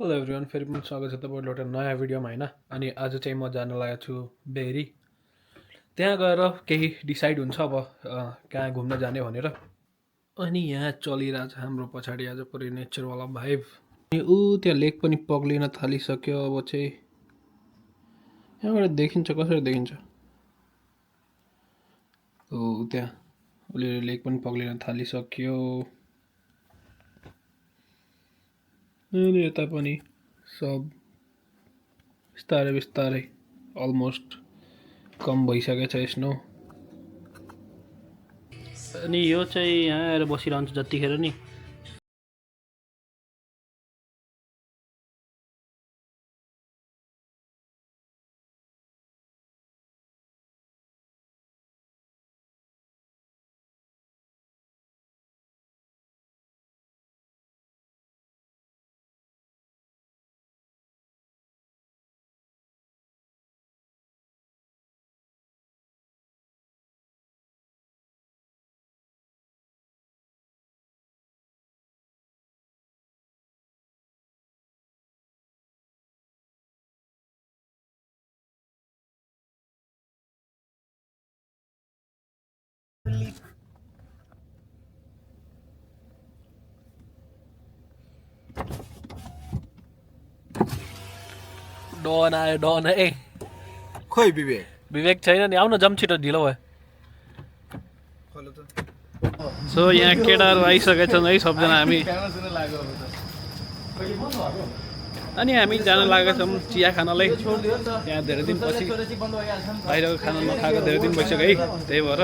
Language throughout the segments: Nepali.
हेलो एभ्रिवान, फेरि पनि स्वागत छ तपाईँको एउटा नयाँ भिडियोमा होइन। अनि आज चाहिँ म जान लागेको छु बेरी। त्यहाँ गएर केही डिसाइड हुन्छ अब कहाँ घुम्न जाने भनेर। अनि यहाँ चलिरहेको छ हाम्रो पछाडि आज पुरै नेचरवाला भाइब। अनि त्यहाँ लेक पनि पग्लिन थालिसक्यो। अब चाहिँ यहाँबाट देखिन्छ, कसरी देखिन्छ त्यहाँ अलिअलि लेक पनि पग्लिन थालिसक्यो। अनि यता पनि सब बिस्तारै बिस्तारै अलमोस्ट कम भइसकेको छ स्नो। अनि यो चाहिँ यहाँ आएर बसिरहन्छ जतिखेर नि डन आयो। डन ए खोइ विवेक छैन नि, आउन जम छिटो, ढिलो भयो। सो यहाँ केटाहरू आइसकेका छन् है सबजना। हामी जान लागेका छौँ चिया खानलाई। यहाँ धेरै दिनपछि बाहिरको खाना नखाएको धेरै दिन भइसक्यो है, त्यही भएर।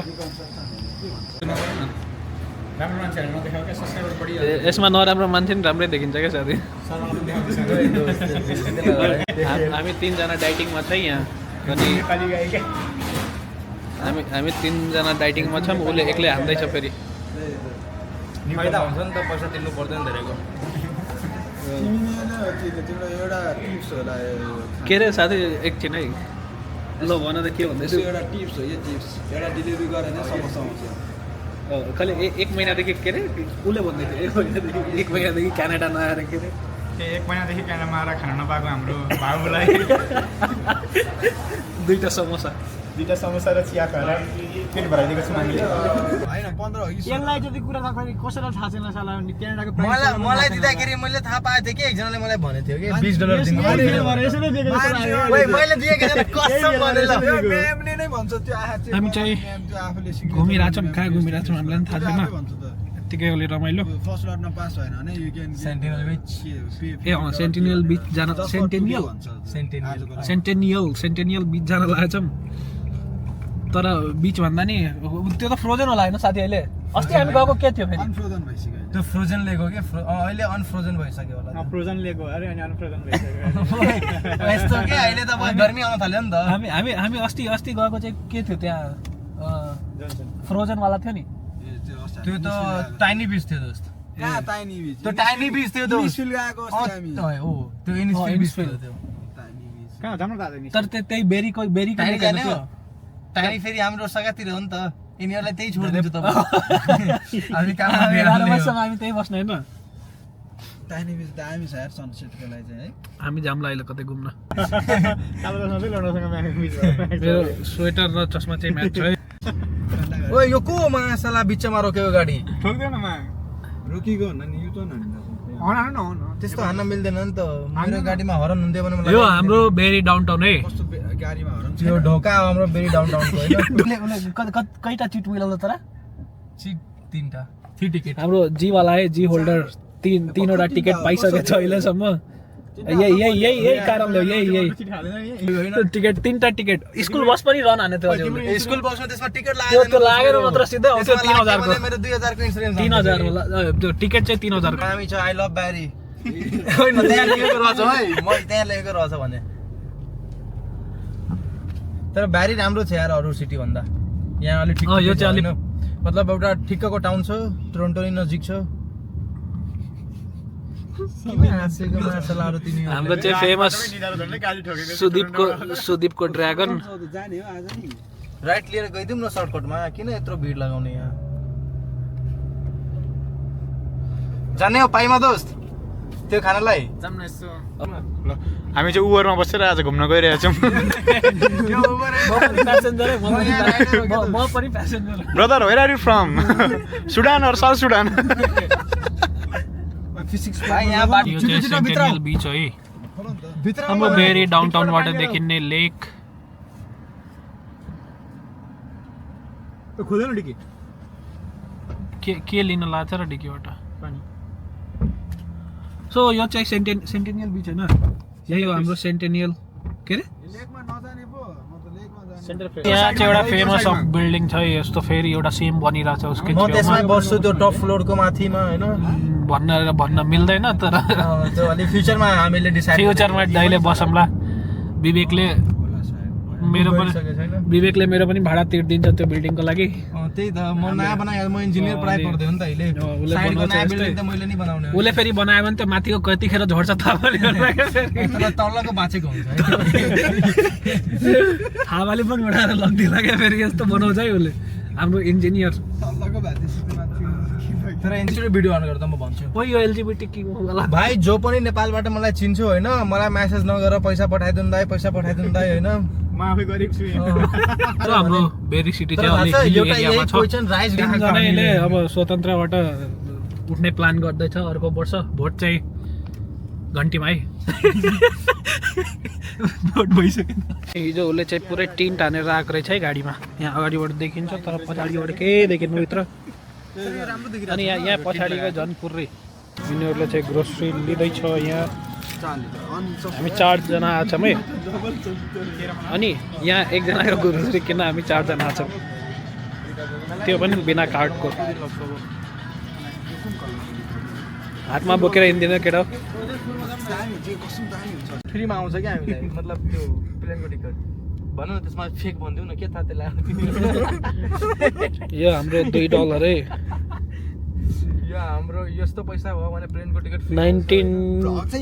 यसमा नराम्रो मान्छे नि राम्रै देखिन्छ क्या साथी। हामी तिनजना डाइटिङमा छ यहाँ। अनि हामी तिनजना डाइटिङमा छौँ। उसले एक्लै हान्दैछ फेरि। फाइदा हुन्छ नि त, पैसा तिर्नु पर्दैन धेरैको। के अरे साथी, एकछिन है, ल भन त के भन्दैछु। एउटा टिप्स हो यो, टिप्स एउटा डेलिभरी गरेर चाहिँ समस्या आउँछ। खालि एक महिनादेखि के अरे उसले भन्दै थियो, एक महिनादेखि क्यानाडा नआएर के अरे एक महिनादेखि क्यानाडामा आएर खान नपाएको हाम्रो बाबुलाई दुईवटा समोसा र चिया खाएर पेट भराइदिएको छु हामीले। होइन 15 हो यसलाई जति कुरा नखरी कसैलाई थाहा छैन साला। क्यानाडाको मलाई दिँदाखेरि मैले थाहा पाएको थिएँ कि एकजनाले मलाई भनेको थियो कि $20 दिनु। मैले दिएको थिएँ कसम भनेर म्यामले नै भन्छ त्यो आहा चाहिँ। हामी चाहिँ आफूले घुमिरहेछौँ। कहाँ घुमिरहेछौँ हामीलाई पनि थाहा छैन। यत्तिकै उसले रमाइलो। फर्स्ट लटमा पास भएन भने यु क्यान सेन्टिनल बिच। सेन्टिनियल बिच जान, सेन्टेनियल बिच जान लागेछौँ। तर बिच भन्दा नि त्यो त फ्रोजन होला होइन साथी। अहिले अस्ति हामी गएको के थियो फेरि? अनफ्रोजन भइसक्यो। त्यो फ्रोजन लेक हो कि अहिले अनफ्रोजन भइसक्यो होला। फ्रोजन लेक हो अरे, अनि अनफ्रोजन भइसक्यो। यस्तो के अहिले त गर्मी आउन थाल्यो नि त। हामी अस्ति गएको चाहिँ के थियो त्यहाँ? फ्रोजनवाला थियो नि। त्यो त टाइनी बिच थियो दोस्त। कहाँ टाइनी बिच? त्यो टाइनी बिच थियो दोस्त। इनिसियल गएको अस्ति हामी। हो त्यो इनिसियल बिच थियो त्यो। टाइनी बिच कहाँ जानु त आज नि? तर त्यही बेरीको टाइनी जाने हो। टाइनी फेरि हाम्रो सगातिर हो नि त। यिनीहरूलाई त्यही छोडिदिन्छु तपाईँ। हामी काममा हामी त्यही बस्ने होइन। टाइनी बिच दामी छ यार सनसेटको लागि चाहिँ है। हामी जाम्ला अहिले कतै घुम्न। मेरो मेरो स्वेटर र चस्मा चाहिँ म्याच छ है। ओए यो को मासाला बिचमा रोक्यो गाडी? ठोक्दैन मा रुकीको भन्दा नि यो त हन त्यस्तो हान्न मिल्दैन नि त। मेरो गाडीमा हरन हुन्थ्यो भने मलाई यो हाम्रो बेरी डाउनटाउन है। कस्तो गाडीमा हरन यो ढोका हो हाम्रो बेरी डाउनटाउनको होइन। कईटा चिट मिलाउँदा तर सिट 3टा 3 टिकट। हाम्रो जी वाला है, जी होल्डर तीनवटा टिकट पाइसकेको छ अहिलेसम्म। यही कारणले यही टिकट 3टा टिकट। स्कुल बस पनि रन हाने थियो। स्कुल बसमा त्यसमा टिकट लाग्यो। त्यो लागेर मात्र सिधै आउँथ्यो 3000 को। मेरो 2000 को इन्स्योरेन्स 3000 होला त्यो टिकट चाहिँ 3000 को। हामी छ आई लभ ब्यारी। होइन त्यहाँ लेखेको रहेछ है, मैले त्यहाँ लेखेको रहेछ भने। तर ब्यारी राम्रो छ यार अरू सिटी भन्दा। यहाँ अलिक ठिक यो चाहिँ होइन, मतलब एउटा ठिक्कको टाउन छ, टोरन्टो नि नजिक छ। हाम्रो चाहिँ फेमस सुदीपको ड्रागन। जाने हो आज नि। राइट लिएर गइदिउँ न सर्टकटमा, किन यत्रो भिड लगाउने यहाँ? जाने हो पाइमा दोस्त? त्यो खानालाई हामी चाहिँ उबरमा बसेर आज घुम्न गइरहेका छौँ म पनि passenger brother where are you from Sudan और साउथ सुडान भाइ यहाँ बाटो यो चाहिँ सेन्टेनियल बीच है अब बेरी डाउनटाउनबाट देखिने लेक खोलेन डिकी के लिन लाग्छ र डिकीबाट सो यो चाहिँ सेन्टेनियल बीच होइन यही हो हाम्रो सेन्टेनियल के अरे यहाँ चाहिँ एउटा फेमस बिल्डिङ छ यस्तो फेरि एउटा सेम बनिरहेको छ उसको म त्यसमै बस्छु त्यो टप फ्लोरको माथिमा होइन भन्न मिल्दैन तर त्यो अलि फ्युचरमा हामीले डिसाइड फ्युचरमा जहिले बसौँला विवेकले मेरो पनि भाडा तिर्दिन्छ त्यो बिल्डिङको लागि त्यही त म नयाँ बनाए म इन्जिनियर पढाइ पढ्दै हो नि त अहिले साइडको नयाँ बिल्डिङ त मैले नि बनाउने हो उसले फेरि बनायो भने त माथिको कतिखेर झर्छ थाहा पनि तर तलको बाँचेको हुन्छ हावाले पनि उडाएर लग्दिला क्या फेरि यस्तो बनाउँछ है उसले हाम्रो इन्जिनियर तर इन्जिनियर भिडियो अन गर्दा म भन्छु ओ यो एलजिबिटी कि होला भाइ जो पनि नेपालबाट मलाई चिन्छु होइन मलाई म्यासेज नगर पैसा पठाइदिनु दाइ होइन म आफै गरेको छु सो हाम्रो बेरी सिटी चाहिँ अलि हिली एरियामा छ तिनजनाले अब स्वतन्त्रबाट उठ्ने प्लान गर्दैछ अर्को वर्ष भोट चाहिँ घन्टीमा है भोट भइसक्यो हिजो उसले चाहिँ पुरै टिन तानेर आएको रहेछ है गाडीमा यहाँ अगाडिबाट देखिन्छ तर पछाडिबाट केही देखिनु भित्र अनि यहाँ पछाडिको झन् पुरै यिनीहरूले चाहिँ ग्रोसरी लिँदैछ यहाँ हामी 4 जना आछौँ है अनि यहाँ एकजनाको ग्रोसरी किन्न हामी 4 जना आछौँ त्यो पनि बिना कार्डको हातमा बोकेर हिँड्दैन केटा फ्रीमा आउँछ क्या हामीलाई मतलब त्यो प्लेनको टिकट भनौँ न त्यसमा फेक भनिदिउँ न के थाहा त्यसलाई यो हाम्रो $2 है यो हाम्रो यस्तो पैसा भयो भने प्लेनको टिकट 19